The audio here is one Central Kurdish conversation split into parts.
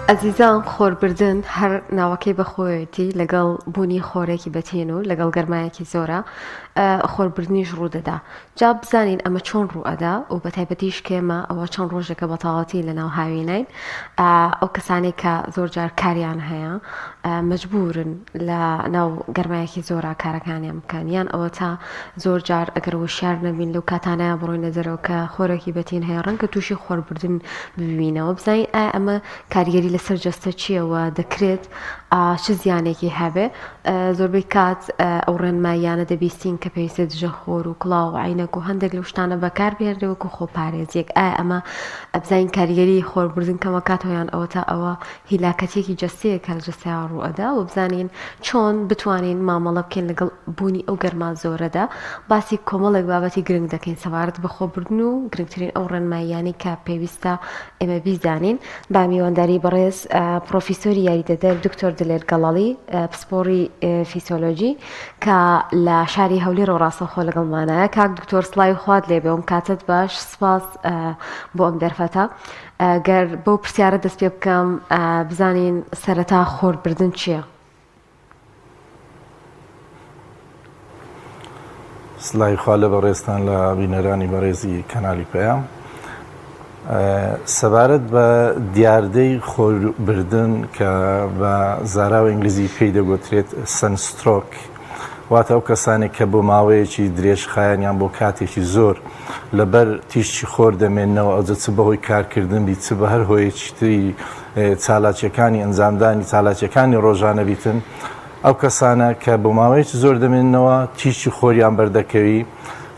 ئەزیزان خۆربردن هەر ناوەکەی بەخۆیەتی لەگەڵ بوونی خۆرێکی بەتین و لەگەڵ گەرمایەکی زۆرە خۆربردنیش ڕوودەدا جا بزانین ئەمە چۆن ڕووئەدا و بەتایبەتیش کێمە ئەوە چەند ڕۆژێکە بەتەواوەتی لەناو هاوینین ئەو کەسانەی کە زۆر جار کاریان هەیە مەجبورن لە ناو گەرمایەکی زۆرا کارەکانیان بکەن یان ئەوە تا زۆر جار ئەگەر وشیار نەبین لەو کاتانەیە بڕۆینە دەرەوە کە خۆرێکی بەتین هەیە ڕەنگە تووشی خۆربردن ببینەوە بزانین ئایا ئەمە کاریگەری لەسەر جەستە چییە و دەکرێت چ زیانێکی هەبێ زۆربەی کات ئەو ڕێنماییانە دەبیستین کە پێویستە دژە خۆر و کڵاو و عەینەک و هەندێک لەو شتانە بەکاربهێنرێ وەکو خۆپارێزییەک ئایا ئەمە بزانین کاریگەری خۆربردن کەمەکاتەوە یان ئەوەتا ئەوە هیلاکەتیەکی جەستەیە کە لە جەستەیا ڕووئەدا و بزانین چۆن بتوانین مامەڵە بکەین لەگەڵ بوونی ئەو گەرما زۆرەدا باسی کۆمەڵێک بابەتی گرنگ دەکەین سەبارەت بە خۆبردن و گرنگترین ئەو ڕێنماییانەی کە پێویستە ئێمە بیزانین بە میوانداری بەڕێز پڕۆفیسۆری یاریدەدەر دکتۆر دلێر گەڵاڵی پسپۆڕی فیسۆلۆجی کە لە شاری هەولێرەوە ڕاستەوخۆ لەگەڵمانایە. کاک دکتۆر سڵاوی خوات لێبێ و کاتت باش سپاس بۆ ئەم دەرفەتە. گەر بەو پرسیارە دەست پێ بکەم بزانین سەرەتا خۆربردن چییە؟ سلاوی خوا لە بەڕێزتان لە بینەرانی بەڕێزی کەنالی پەیام سەبارەت بە دیاردەی خۆربردن کە بە زاراوە ئینگلیزی پێی دەگوترێت sunstroke واتە ئەو کەسانێک کە بۆ ماوەیەکی درێژخایەن یان بۆ کاتێکی زۆر لەبەر تیشکی خۆر دەمێننەوە ئەوجە چ بەهۆی کارکردن بی چ بە هەر هۆیەکی تری چالاکیەکانی ئەنجامدانی چالاکیەکانی ڕۆژانە بیتن ئەو کەسانە کە بۆ ماوەیەکی زۆر دەمێننەوە تیشکی خۆریان بەردەکەوی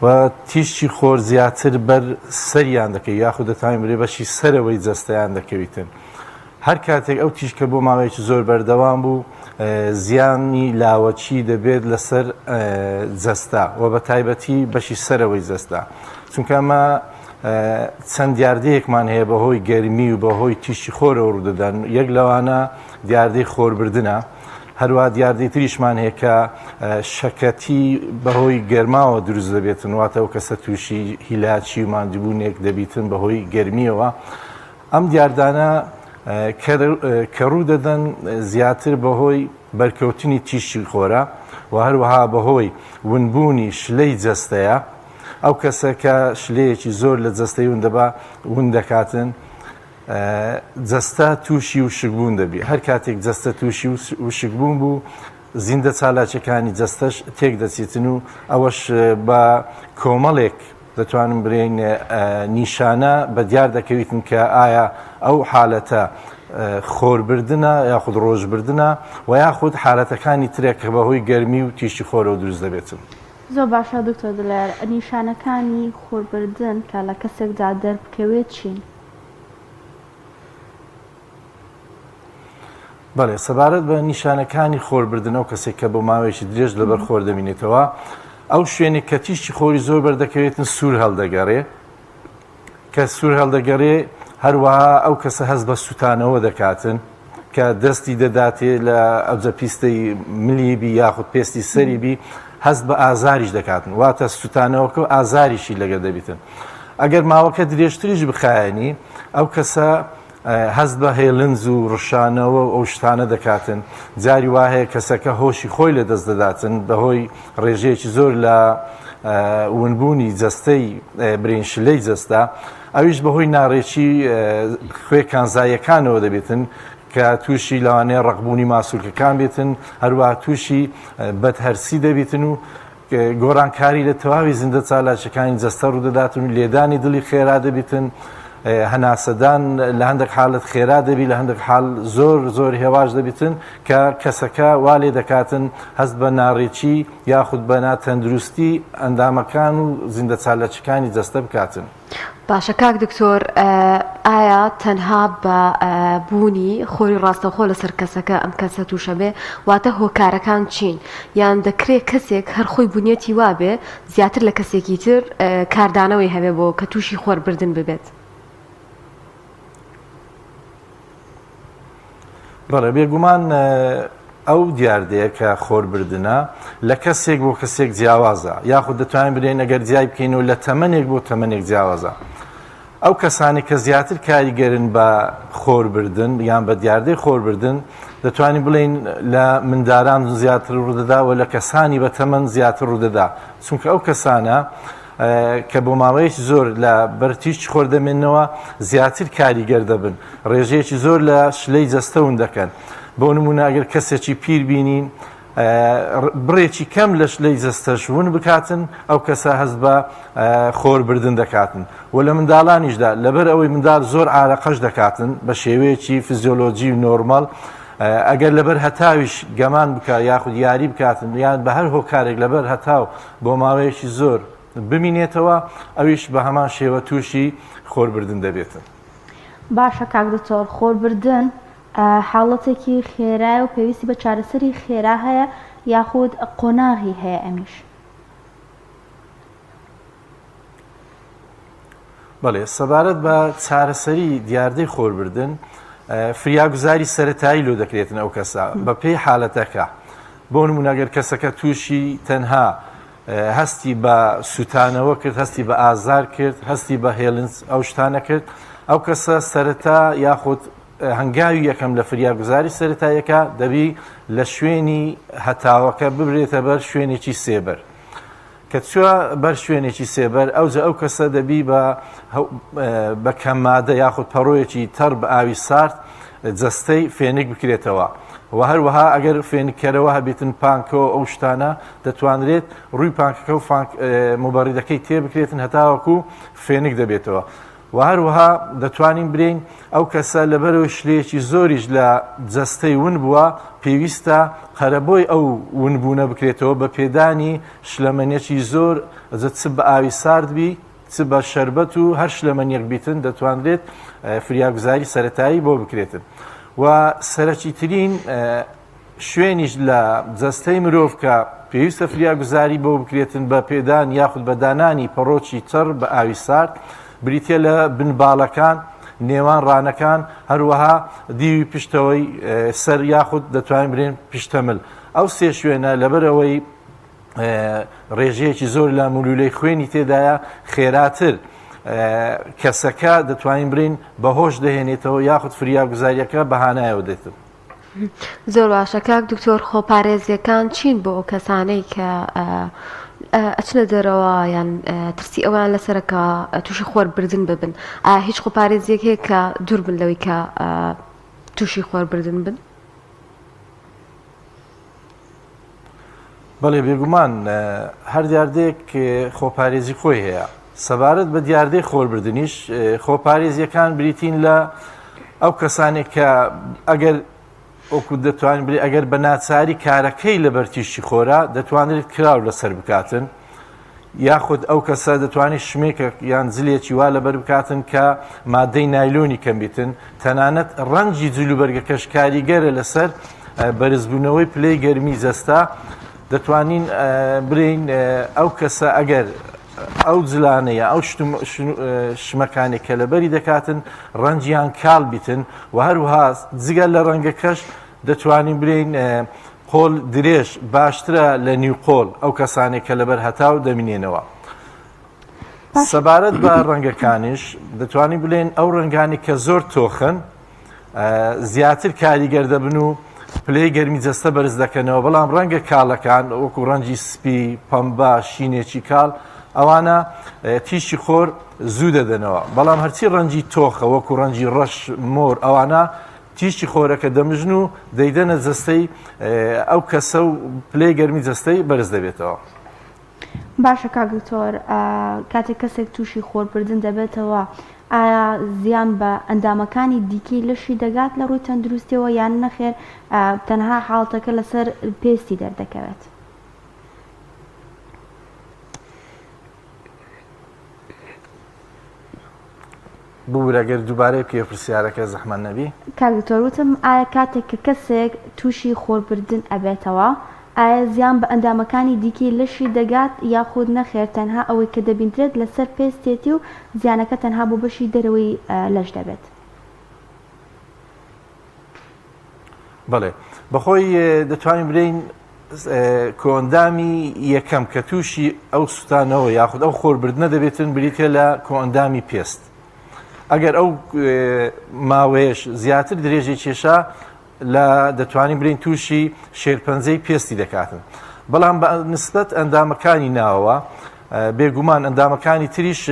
و تیشکی خۆر زیاتر بەر سەریان دەکەوی یاخود دەتوانین بڵێ بەشی سەرەوەی جەستەیان دەکەویتن هەر کاتێک ئەو تیشکە بۆ ماوەیەکی زۆر بەردەوام بوو زیانی لاوەکی دەبێت لەسەر جەستە و بە تایبەتی بەشی سەرەوەی جەستە چونکە ئەمە چەند دیاردەیەکمان هەیە بەهۆی گەرمی و بەهۆی تیشکی خۆرەوە ڕوودەدەن یەک لەوانە دیاردەی خۆربردنە هەروە دیاردەی تریشمان هەیە کە شەکەتی بەهۆی گەرماوە دروست دەبێتن واتە ئەو کەسە تووشی هیلاکی و ماندووبوونێک دەبیتن بەهۆی گەرمیەوە ئەم دیاردانە کە ڕوو دەدەن زیاتر بەهۆی بەرکەوتنی تیشکی خۆرە و هەروەها بەهۆی ونبوونی شلەی جەستەیە ئەو کەسە کە شلەیەکی زۆر لە جەستەی ون دەبا ون دەکاتن جەستە تووشی وشکبوون دەبی هەر کاتێک جەستە تووشی وشکبوون بوو زیندە چالاکیەکانی جەستەش تێک دەچێتن و ئەوەش بە کۆمەڵێک دەتوانم برێن نیشانە بە دیار دەکەویتن کە ئایا ئەو حالەتە خۆربردنە یاخود ڕۆژبردنە و یاخود حالەتەکانی ترێک کە بەهۆی گەرمی و تیشکی خۆرەوە دروست دەبێتن. زۆر باشە دکتۆر دلێر، نیشانەکانی خۆربردن کە لە کەسێکدا دەربکەوێت چین؟ بەڵێ سەبارەت بە نیشانەکانی خۆربردن ئەو کەسێک کە بۆ ماوەیەکی درێژ لەبەر خۆر دەمینێتەوە ئەو شوێنێک کە تیشکی خۆری زۆر بەردەکەوێتن سوور هەڵدەگەڕێ کە سوور هەڵدەگەڕێ هەروەها ئەو کەسە هەست بە سووتانەوە دەکاتن کە دەستی دەداتێ لە ئەوجە پیستەی ملی بی یاخود پێستی سەری بی هەست بە ئازاریش دەکاتن واتە سووتانەوەکە و ئازاریشی لەگە دەبیتن ئەگەر ماوەکە درێژتریش بخایەنی ئەو کەسە هەست بە هێلنج و ڕشانەوە و ئەو شتانە دەکاتن جاری وا هەیە کەسەکە هۆشی خۆی لە دەست دەداتن بەهۆی ڕێژەیەکی زۆر لە ونبوونی جەستەی برین شلەی جەستە ئەویش بەهۆی ناڕێکی خوێ کانزاییەکانەوە دەبێتن کە تووشی لەوانەیە ڕقبوونی ماسولکەکان بێتن هەروە تووشی بەدهەرسی دەبیتن و گۆڕانکاری لە تەواوی زیندە چالاکیەکانی جەستە ڕوودەداتن و لێدانی دڵی خێرا دەبیتن هەناسەدان لە هەندێک حالت خێرا دەبی لە هەندێک حال زۆر زۆر هێواش دەبیتن کە کەسەکە وا لێ دەکاتن هەست بە ناڕێکی یاخود بە ناتەندروستی ئەندامەکان و زیندە چالاکیەکانی جەستە بکاتن. باشە کاک دکتۆر ئایا تەنها بە بوونی خۆری ڕاستەوخۆ لەسەر کەسەکە ئەم کەسە تووشە بێ واتە هۆکارەکان چین یان دەکرێ کەسێک هەر خۆی بونیەتی وابێ زیاتر لە کەسێکی تر کاردانەوەی هەبێ بۆ کە تووشی خۆربردن ببێت؟ بەڵێ بێگومان ئەو دیاردەیە کە خۆربردنە لە کەسێک بۆ کەسێک جیاوازە یاخود دەتوانین بلێن ئەگەر جیای بکەین و لە تەمەنێک بۆ تەمەنێک جیاوازە. ئەو کەسانەی کە زیاتر کاریگەرن بە خۆربردن یان بە دیاردەی خۆربردن دەتوانین بڵێین لە منداران زیاتر ڕوودەدا و لە کەسانی بە تەمەن زیاتر ڕوودەدا چونکە ئەو کەسانە کە بۆ ماوەیەکی زۆر لە بەر تیشکی خۆر دەمێنەوە زیاتر کاریگەر دەبن ڕێژەیەکی زۆر لە شلەی جەستە ون دەکەن بۆ نمونە ئەگەر کەسێکی پیر بینین بڕێکی کەم لە شلەی جەستەش ون بکاتن ئەو کەسە هەست بە خۆر بردن دەکاتن و لە منداڵانیشدا لەبەر ئەوەی منداڵ زۆر ئارەقەش دەکاتن بە شێوەیەکی فزیۆلۆجی و نۆرمەڵ ئەگەر لەبەر هەتاویش گەمان بکە یاخود یاری بکاتن یان بە هەر هۆکارێک لەبەر هەتاو بۆ ماوەیەکی زۆر بمینێتەوە ئەویش بە هەمان شێوە تووشی خۆربردن دەبێتن. باشە کاک دکتۆر خۆربردن حاڵەتێکی خێرایە و پێویستی بە چارەسەری خێرا هەیە یاخود قۆناغی هەیە ئەمیش؟ بەڵێ سەبارەت بە چارەسەری دیاردەی خۆربردن فریاگوزاری سەتایی لۆ دەکرێتن ئەو کەسە بە پێی حالەتەکە بۆ نمونە گەر کەسەکە تووشی تەنها هەستی بە سووتانەوە کرد هەستی بە ئازار کرد هەستی بە هێلنج ئەو شتانە کرد ئەو کەسە سەرەتا یاخود هەنگاوی یەکەم لە فریاگوزاری سەرەتاییەکە دەبی لە شوێنی هەتاوەکە ببرێتە بەر شوێنێکی سێبەر کە چوە بەر شوێنێکی سێبەر ئەوجە ئەو کەسە دەبی بە بە کەمادە یاخود پەڕۆیەکی تەڕ بە ئاوی سارد جەستەی فێنک بکرێتەوە و هەروەها ئەگەر فێنککەرەوە هەبێتن پانکەوە ئەو شتانە دەتوانرێت ڕووی پانکەکە و موبەڕیدەکەی تێ بکرێتن هەتاوەکو فێنک دەبێتەوە وە هەروەها دەتوانین برێین ئەو کەسە لەبەرەوەی شلەیەکی زۆریش لە جەستەی ون بووە پێویستە قەرەبۆی ئەو ونبوونە بکرێتەوە بە پێدانی شلەمەنیەکی زۆر ئەجە چ بە ئاوی سارد بی چ بە شەربەت و هەر شلەمەنیەک بیتن دەتوانرێت فریاگوزاری سەرەتایی بۆ بکرێتن و سەرەکی ترین شوێنیش لە جەستەی مرۆڤ کە پێویستە فریاگوزاری بۆ بکرێتن بە پێدان یاخود بە دانانی پەڕۆکی تەڕ بە ئاوی سارد بریتیە لە بنباڵەکان، نێوان ڕانەکان، هەروەها دیوی پشتەوەی سەر یاخود دەتوانین برێن پشتەمل. ئەو سێ شوێنە لەبەرئەوەی ڕێژەیەکی زۆر لە مولولەی خوێنی تێدایە خێراتر کەسەکە دەتوانین برین بەهۆش دەهێنێتەوە یاخود فریاگوزاریەکە بەهانایەوە دێتن. زۆر باشە کاک دکتۆر خۆپارێزیەکان چین بۆ ئەو کەسانەی کە ئەچنە دەرەوە یان ترسی ئەویان لەسەرە کە تووشی خۆر بردن ببن ئایا هیچ خۆپارێزیەک هەیە کە دوور بن لەوەی کە تووشی خۆر بردن بن؟ بەڵێ بێگومان هەر دیاردەیەک خۆپارێزی خۆی هەیە سەبارەت بە دیاردەی خۆربردنیش خۆپارێزیەکان بریتین لە ئەو کەسانێک کە ئەگەر وەکو دەتوانین بری ئەگەر بە ناچاری کارەکەی لەبەر تیشکی خۆرا دەتوانرێت کراو لەسەر بکاتن یاخود ئەو کەسە دەتوانێت شمێکە یان جلێکی وا لەبەر بکاتن کە مادەی نایلۆنی کەم بیتن تەنانەت ڕەنگی جلوبەرگەکەش کاریگەرە لەسەر بەرزبوونەوەی پلەی گەرمی جەستە دەتوانین برین ئەو کەسە ئەگەر ئەو جلانە یا ئەو شمەکانێک کە لەبەری دەکاتن ڕەنگیان کاڵ بیتن و هەروها جگە لە ڕەنگەکەش دەتوانین برین قۆل درێژ باشترە لە نیو قۆل ئەو کەسانێک کە لەبەر هەتاو دەمینێنەوە. سەبارەت بە ڕەنگەکانیش دەتوانین بلێن ئەو ڕەنگانی کە زۆر تۆخن زیاتر کاریگەر دەبن و پلەی گەرمی جەستە بەرز دەکەنەوە بەڵام ڕەنگە کاڵەکان وەکو ڕەنگی سپی پەمبە شینێکی کاڵ ئەوانە تیشی خۆر زوو دەدەنەوە بەڵام هەرچی ڕەنگی تۆخە وەکو ڕەنگی ڕەش مۆر ئەوانە تیشکی خۆرەکە دەمژن و دەیدەنە جەستەی ئەو کەسە و پلەی گەرمی جەستەی بەرز دەبێتەوە. باشە کاک دکتۆر کاتێک کەسێک تووشی خۆربردن دەبێتەوە ئایا زیان بە ئەندامەکانی دیکەی لەشی دەگات لە ڕووی تەندروستیەوە یان نەخێر تەنها حاڵەتەکە لەسەر پێستی دەردەکەوێت؟ ببورە گەر دووبارەی بکەیەوە پرسیارەکە زەحمەت نەبی. کاک دکتۆر وتم ئایا کاتێک کە کەسێک توشی خۆربردن ئەبێتەوە ئایا زیان بە ئەندامەکانی دیکەی لەشی دەگات یاخود نەخێر تەنها ئەوەی کە دەبیندرێت لەسەر پێستێتی و زیانەکە تەنها بۆ بەشی دەرەوەی لەش دەبێت؟ بەڵێ بەخۆی دەتوانین برێین کۆئەندامی یەکەم کە تووشی ئەو سوتانەوە یاخود ئەو خۆربردنە دەبێتن بریتە لە کۆئەندامی پێست. ئەگەر ئەو ماوەیەش زیاتر درێژەی کێشا لە دەتوانین بلێین تووشی شێرپەنجەی پێستی دەکاتن. بەڵام بە نسبەت ئەندامەکانی ناوەوە بێگومان ئەندامەکانی تریش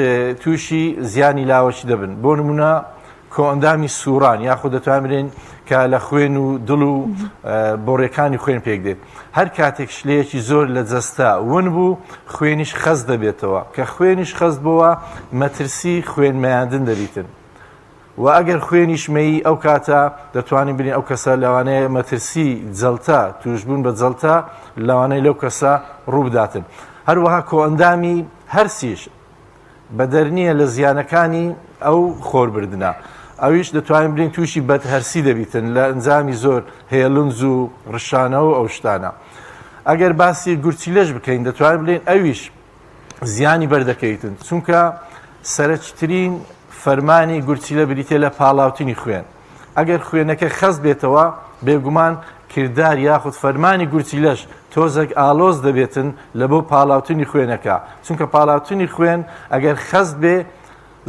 تووشی زیانی لاوەکی دەبن. بۆ نمونە کۆئەندامی سووران یاخود دەتوانین بلێین کە لە خوێن و دڵ و بۆڕیەکانی خوێن پێک دێت. هەر کاتێک شلەیەکی زۆر لە جەستە ون بوو خوێنیش خەست دەبێتەوە، کە خوێنیش خەست بۆوە مەترسی خوێن مەیاندن دەبیتن. وە ئەگەر خوێنیش مەیی ئەو کاتە دەتوانین بلێین ئەو کەسە لەوانەیە مەترسی جەڵتە توشبوون بە جەڵتە لەوانەیە لەو کەسە ڕووبداتن هەروەها کۆئەندامی هەرسیش بەدەر نییە لە زیانەکانی ئەو خۆربردنە ئەویش دەتوانین بلێین تووشی بەدهەرسی دەبیتن لە ئەنجامی زۆر هێلنج و ڕشانەوە ئەو شتانە ئەگەر باسی گورچیلەش بکەین دەتوانین بلێین ئەویش زیانی بەردەکەویتن چونکە سەرەکیترین فەرمانی گورچیلە بریتە لە پاڵاوتنی خوێن ئەگەر خوێنەکە خەست بێتەوە بێگومان کردار یاخود فەرمانی گورچیلەش تۆزێک ئالۆز دەبێتن لە بۆ پاڵاوتنی خوێنەکە چونکە پاڵاوتنی خوێن ئەگەر خەست بێ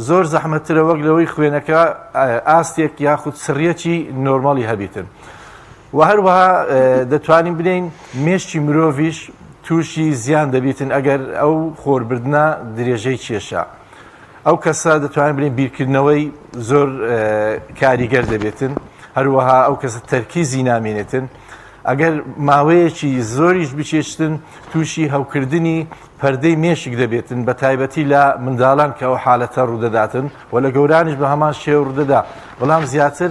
زۆر زەحمەتترە وەک لەوەی خوێنەکە ئاستێک یاخود سڕیەکی نۆرماڵی هەبیتن و هەروەها دەتوانین بلێین مێشکی مرۆڤیش تووشی زیان دەبیتن ئەگەر ئەو خۆربردنە درێژەی کێشا ئەو کەسە دەتوانین بلێین بیرکردنەوەی زۆر کاریگەر دەبێتن هەروەها ئەو کەسە تەرکیزی نامێنێتن ئەگەر ماوەیەکی زۆریش بچێشتن تووشی هەوکردنی پەردەی مێشک دەبێتن بە تایبەتی لە منداڵان کە ئەو حالەتە ڕوودەداتن و لە گەورانیش بە هەمان شێوە ڕوودەدا بەڵام زیاتر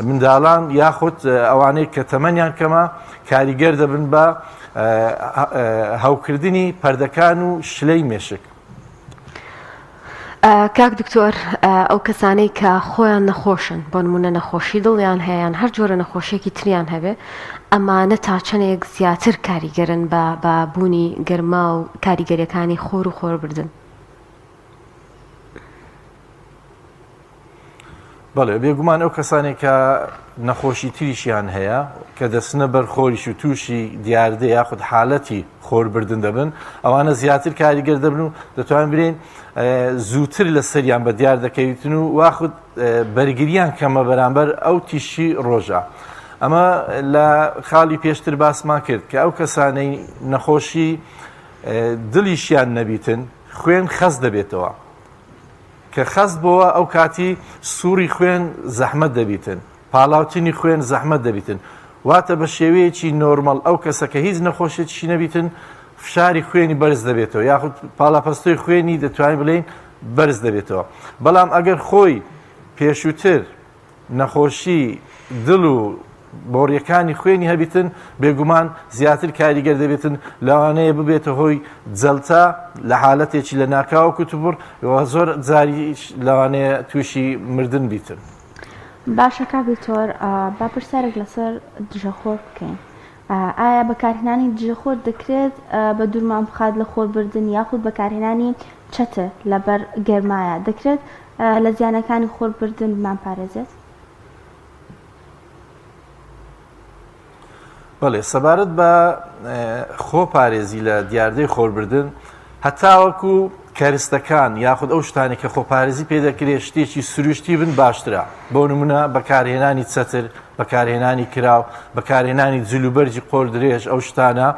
منداڵان یاخود ئەوانەی کە تەمەنیان کەمە کاریگەر دەبن بە هەوکردنی پەردەکان و شلەی مێشک. کاک دکتۆر ئەو کەسانەی کە خۆیان نەخۆشن بۆ نمونە نەخۆشی دڵیان هەیە یان هەر جۆرە نەخۆشیەکی تریان هەبێ ئەمانە تا چەندێک زیاتر کاریگەرن بە بە بوونی گەرما و کاریگەریەکانی خۆر و خۆربردن؟ بەڵێ بێگومان ئەو کەسانێک کە نەخۆشی تریشیان هەیە کە دەچنە بەر خۆریش و تووشی دیاردە یاخود حالەتی خۆربردن دەبن ئەوانە زیاتر کاریگەر دەبن و دەتوان برێن زووتر لە سەریان بە دیار دەکەویتن و واخود بەرگریان کەمە بەرامبەر ئەو تیشی ڕۆژە. ئەمە لە خاڵی پێشتر باسمان کرد کە ئەو کەسانەی نەخۆشی دڵیشیان نەبیتن خوێن خەست دەبێتەوە کە خەست بۆوە ئەو کاتی سوڕی خوێن زەحمەت دەبیتن پاڵاوتنی خوێن زەحمەت دەبیتن واتە بە شێوەیەکی نۆرمەڵ ئەو کەسە کە هیچ نەخۆشیەکیشی نەبیتن فشاری خوێنی بەرز دەبێتەوە یاخود پاڵاپەستۆی خوێنی دەتوانین بڵێین بەرز دەبێتەوە بەڵام ئەگەر خۆی پێشووتر نەخۆشی دڵ و بۆڕیەکانی خوێنی هەبیتن بێگومان زیاتر کاریگەر دەبێتن لەوانەیە ببێتە هۆی جەلتە لە حالەتێکی لە ناکاو کوتوبڕ زۆر جاریش لەوانەیە تووشی مردن بیتن. باشە کاک دکتۆر با پرسیارێک لەسەر دژەخۆر بکەین ئایا بەکارهێنانی دژەخۆر دەکرێت بە دوورمان بخات لە خۆربردن یاخود بەکارهێنانی چەتر لەبەر گەرمایە دەکرێت لە زیانەکانی خۆربردن بمانپارێزێت؟ بەڵێ سەبارەت بە خۆپارێزی لە دیاردەی خۆربردن هەتاوەکو کەرستەکان یاخود ئەو شتانی کە خۆپارێزی پێ دەکرێت شتێکی سروشتی بن باشترە بۆ نمونە بەکارهێنانی چەتر بەکارهێنانی کراو بەکارهێنانی جلوبەرگی قۆر درێژ ئەو شتانە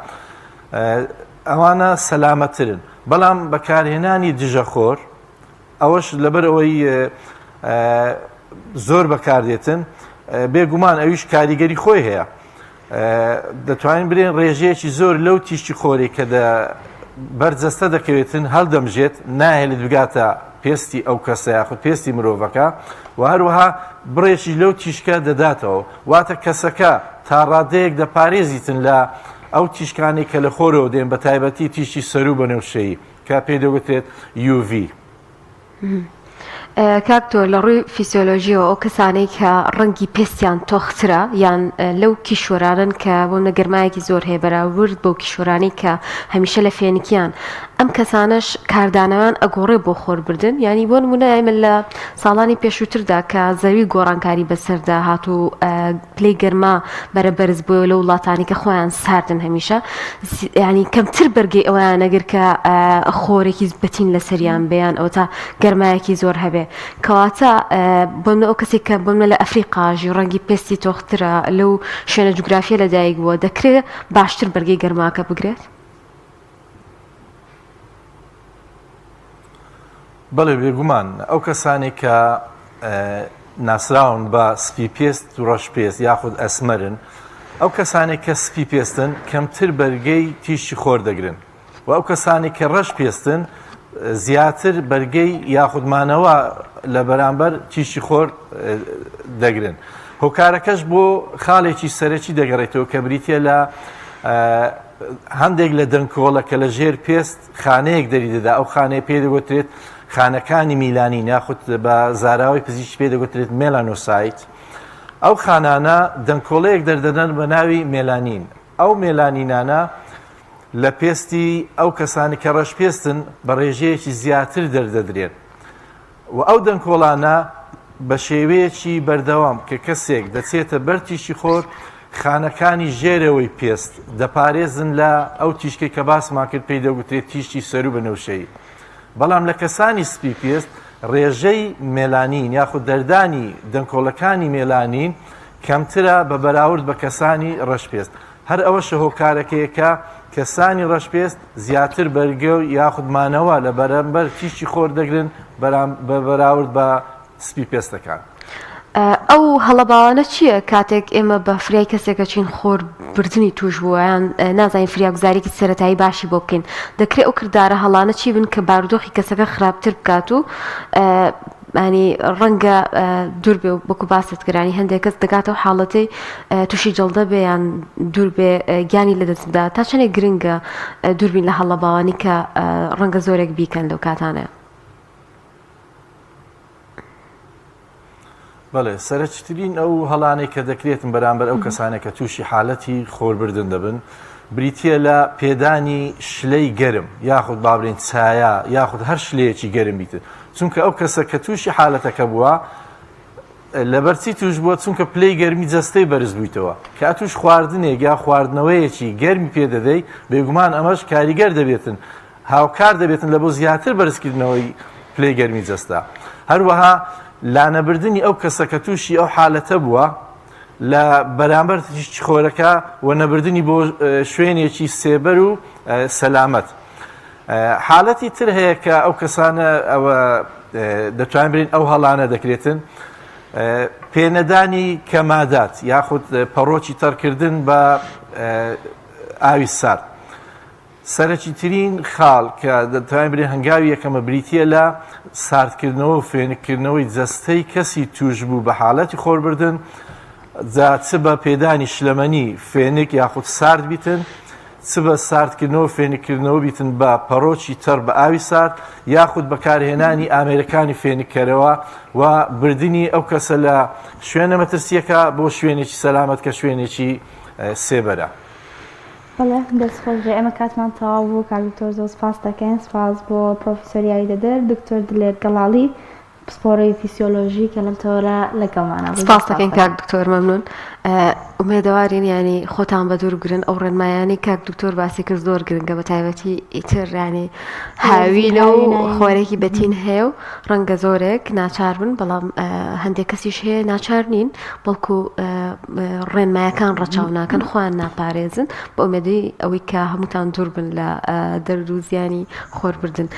ئەوانە سەلامەترن بەڵام بەکارهێنانی دژەخۆر ئەوەش لەبەر ئەوەی زۆر بەکاردێتن بێگومان ئەویش کاریگەری خۆی هەیە دەتوانین برێن ڕێژەیەکی زۆر لەو تیشکی خۆری کە دە بەرجەستە دەکەوێتن هەڵدەمژێت ناهێلێت بگاتە پێستی ئەو کەسە یاخود پێستی مرۆڤەکە و هەروەها بڕێکی لەو تیشکە دەداتەوە واتە کەسەکە تا ڕادەیەک دەپارێزیتن لە ئەو تیشکانەی کە لە خۆرەوە دێن بە تایبەتی تیشکی سەروو بەنەوشەیی کە پێی دەگوترێت UV. کاک تۆ لە ڕووی فیسیۆلۆژیەوە ئەو کەسانەی کە ڕەنگی پێستیان تۆخترە یان لەو کیشوەرانەن کە بۆ نە گەرمایەکی زۆر هەیە بەراورد بەو کیشوەرانەی کە هەمیشە لە فێنکیان. ئەم کەسانەش کاردانەوەیان ئەگۆڕێ بۆ خۆربردن یانی بۆ نمونە ئێمە لە ساڵانی پێشووتردا کە زەوی گۆڕانکاری بەسەردا هات و پلەی گەرما بەرە بەرز بووەوە لە وڵاتانی کە خۆیان ساردن هەمیشە ینی کەمتر بەرگەی ئەویان نەگر کە خۆرێکی بەتین لەسەریان بیان ئەوە تا گەرمایەکی زۆر هەبێ کەواتە بۆ ئەو کەسێک کە بۆ لە ئەفریقاژی ڕەنگی پێستی تۆخترە لەو شوێنە جوگرافیە لەدایک بووە دەکرێت باشتر بەرگەی گەرماکە بگرێت؟ بەڵێ بێگومان ئەو کەسانێک کە ناسراون بە سپی پێست و ڕەش پێست یاخود ئەسمەرن ئەو کەسانێک کە سپی پێستن کەمتر بەرگەی تیشکی خۆر دەگرن و ئەو کەسانێک کە ڕەش پێستن زیاتر بەرگەی یاخود مانەوە لە بەرامبەر تیشکی خۆر دەگرن هۆکارەکەش بۆ خاڵێکی سەرەکی دەگەڕێتەوە کە بریتە لە هەندێک لە دەنکۆڵە کە لە ژێر پێست خانەیەک دەریدەدا ئەو خانەیە پێی دەگوترێت خانەکانی میلانین یاخود بە زاراوەی پزیشکی پێی دەگوترێت melanocyte ئەو خانانە دەنکۆڵەیەک دەردەدەن بە ناوی مێلانین ئەو مێلانینانە لە پێستی ئەو کەسانی کە ڕەش پێستن بە ڕێژەیەکی زیاتر دەردەدرێن و ئەو دەنکۆڵانە بە شێوەیەکی بەردەوام کە کەسێک دەچێتە بەر تیشکی خۆر خانەکانی ژێرەوەی پێست دەپارێزن لە ئەو تیشکەی کە باسمان کرد پێی دەگوترێت تیشکی سەروو بنەوشەیی بەڵام لە کەسانی سپی پێست ڕێژەی مێلانین یاخود دەردانی دەنکۆڵەکانی مێلانین کەمترە بە بەراورد بە کەسانی ڕەش پێست هەر ئەوەشە هۆکارەکەیە کە کەسانی ڕەشپێست زیاتر بەرگە و یاخود مانەوە لە بەرامبەر تیشکی خۆر دەگرن بە بەراورد بە سپی پێستەکان. ئەو هەڵە باوانە چییە کاتێک ئێمە بە فریای کەسێک ئەچین خۆر بردنی توش بووە یان نازانین فریاگوزاریکی سەرەتایی باشی بۆ بکەین دەکرێت ئەو کردارە هەڵانە چی بن کە بارودۆخی کەسەکە خراپتر بکات و ینی ڕەنگە دوور بێ وەکو باست کرانی هەندێک کەس دەگاتەوە حاڵەتەی تووشی جەڵدە بێ یان دوور بێ گیانی لەدەست بدا تا چەندێک گرنگە دووربین لە هەڵە باوانی کە ڕەنگە زۆرێک بیکەن لەو کاتانە. بەڵێ سەرەکیترین ئەو هەڵانەی کە دەکرێتن بەرامبەر ئەو کەسانێک کە تووشی حالەتی خۆربردن دەبن بریتە لە پێدانی شلەی گەرم یاخود بابرین چایە یاخود هەر شلەیەکی گەرم بیتن چونکە ئەو کەسە کە تووشی حالەتەکە بووە لەبەرچی توش بووە چونکە پلەی گەرمی جەستەی بەرز بوویتەوە کە ئەتوش خواردنێک یا خواردنەوەیەکی گەرمی پێدەدەی بێگومان ئەمەش کاریگەر دەبێتن هاوکار دەبێتن لە بۆ زیاتر بەرزکردنەوەی پلەی گەرمی جەستە. هەروەها لانەبردنی ئەو کەسە کە تووشی ئەو حالەتە بووە لە بەرامبەر تیشکی خۆرەکە و نەبردنی بۆ شوێنێکی سێبەر و سەلامەت. حالەتی تر هەیە کە ئەو کەسانە ئەوە دەتوانین برین ئەو هەڵانە دەکرێتن پێنەدانی کەمادات یاخود پەڕۆکی تەڕکردن بە ئاوی سارد. سەرەکیترین خاڵ کە دەتوانین بڵێین هەنگاوی یەکەمە بریتییە لە ساردکردنەوە و فێنککردنەوەی جەستەی کەسی تووشبوو بە حاڵەتی خۆربردن، جا چ بە پێدانی شلەمەنی فێنک یاخود سارد بیتن، چ بە ساردکردنەوە و فێنککردنەوە بیتن بە پەڕۆکی تەڕ بە ئاوی سارد، یاخود بەکارهێنانی ئامێرەکانی فێنککەرەوە و بردنی ئەو کەسە لە شوێنە مەترسییەکە بۆ شوێنێکی سەلامەت کە شوێنێکی سێبەرە. بەڵێ دەست خۆش بێ ئێمە کاتمان تەواو بوو کاک دکتۆر زۆر سپاست دەکەین سپاس بۆ پرۆفیسۆر یاریدەدەر دکتۆر دلێر گەڵاڵی پسپۆڕی فیسیۆلۆژی کە لەم تەوەرە لەگەڵمانە بوو سپاس دەکەین کاک دکتۆر مەمنون ئومێدەوارین ینی خۆتان بە دوور بگرن ئەو ڕێنمایانی کاک دکتۆر باسی کرد زۆر گرنگە بە تایبەتی ئیتر ینی هاوینە و خۆرێکی بەتین هەیە و ڕەنگە زۆرێک ناچار بن بەڵام هەندێک کەسیش هەیە ناچار نین بەڵکو ڕێنمایەکان ڕەچاو ناکەن خۆیان ناپارێزن بە ئومێدی ئەوەی کە هەمووتان دوور بن لە دەرد و زیانی خۆربردن.